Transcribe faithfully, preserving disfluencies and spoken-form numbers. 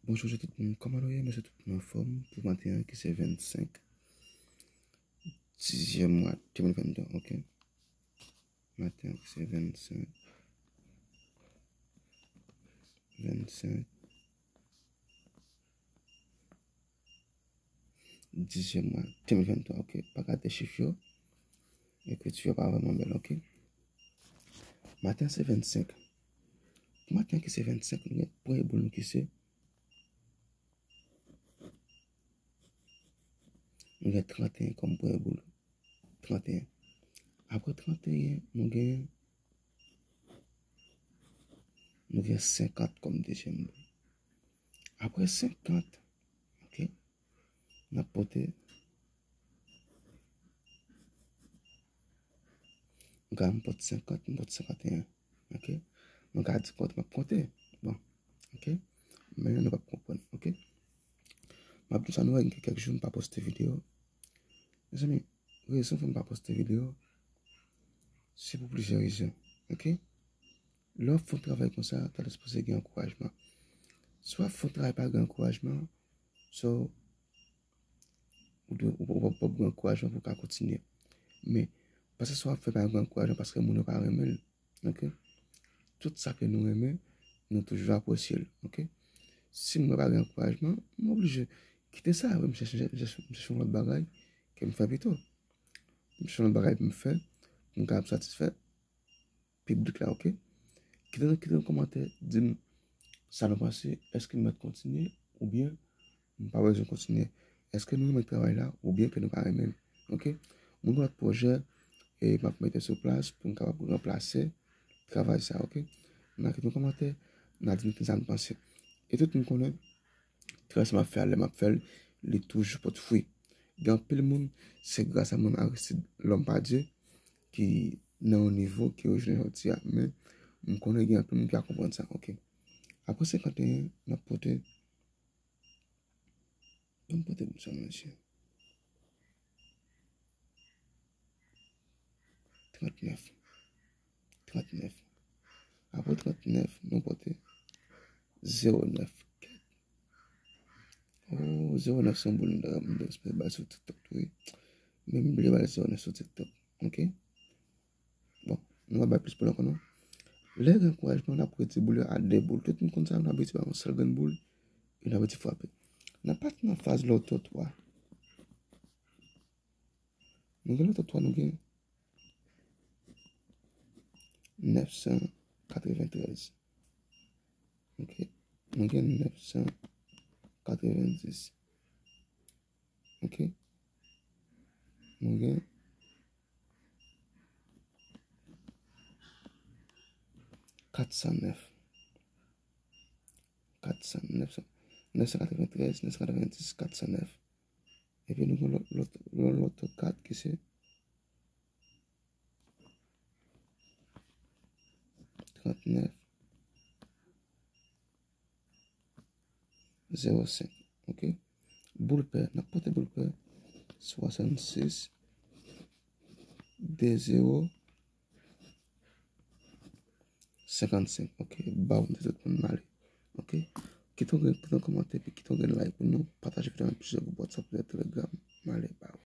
Bonjou tout moun, kòman nou ye? M swete tout moun anfòm pou maten an ki se vennsenk dizyèm mwa de mil venntwa, ok? Maten an ki se vennsenk, vennsenk dizyèm mwa de mil venntwa, ok? Pa gade chif yo. Ekriti yo pa vrèman bèl, ok? Maten an se vennsenk. Pou maten an ki se vennsenk, nou gen premye boul nou ki se, nou gen tranteyen kòm premye boul. Tranteyen. Apre tranteyen, nou gen, nou gen senkant kòm dezyèm boul. Apre senkant, ok, n ap pote, m ka m pot senkant, m pot senkanteyen, ok? Nou ka di konte, m ap konte. Bon, ok? Men nou p ap konprann, ok? M ap di sa nou wè gen kèk jou m pa poste videyo. Mezanmi, rezon fè m pa poste videyo, se pou plizyè rezon, ok? Lè w ap fè yon travay konsa, ta sipoze gen ankourajman. Si w ap fè yon travay pa gen ankourajman, so, ou dwe, ou, ou, ou, ou gen ankourajman pou w ka kontinye. Men, pa se sa w ap fè pa gen ankourajman paske moun yo pa renmen l, ok? Tout sa ke nou renmen, nou toujou apresye l, ok? Si mwen pa gen ankourajman, mwen oblije kite sa, m chèche, m chèche, m chèche yon lòt bagay ke m fè pito. M chèche yon lòt bagay pou m fè, pou m kapab satisfè piblik la, ok? Kite nan, kite nan kòmantè, di m sa nou panse, èske m mèt kontinye oubyen m pa bezwen kontinye? Èske nou renmen travay la oubyen ke nou pa renmen l? Ok? Mwen gen lòt pwojè e m ap mete sou plas pou m kapab ranplase travay sa, ok? N a kite yon kòmantè, n a di m kisa n panse. E tout moun konnen, travay sa m ap fè a, lè m ap fè l, li toujou pote fwi. Gen anpil moun, se gras a moun Aristide Lòm Pa Dye ki nan yon nivo ke yo jwenn jodi a. Men, m konnen gen anpil moun ki pa konprann sa, ok? Apre senkanteyen, n ap pote, ban m pote pou sa, mesye. Trannèf. Trannèf. Apre trannèf, nou pote zewo nèf. Oh, zewo nèf se yon boul m ta, m ta sipoze bay sou TikTok tou, wi. Men m bliye bay zewo nèf sou TikTok. Ok? Bon, nou pa bay plis boul ankò, non. Lè gen ankourajman, n ap redui boul yo a de boul. Tout moun konn sa, nou abitye bay yon sèl grenn boul, e nou abitye frape. N ap pati nan faz lòto twa. Nou gen lòto twa, nou gen nèf san katreventrèz. Ok. Nou gen nèf san katrevendis. Ok. Nou gen kat san nèf. Kat san, nèf san, nèf san katreventrèz, nèf san katrevendis, kat san nèf. Epi nou gen lòt, lòt, lòt, lòt kat ki se trannèf, zewo senk. Ok? Boul pè, n ap pote boul pè swasannsis, de zewo, senkannsenk. Ok? Ba w, m te tout moun male. Ok? Kite yon grenn, kite yon kòmantè, epi kite yon grenn like pou nou. Pataje videyo a nan plizyè gwoup WhatsApp, Telegram. Male, ba w.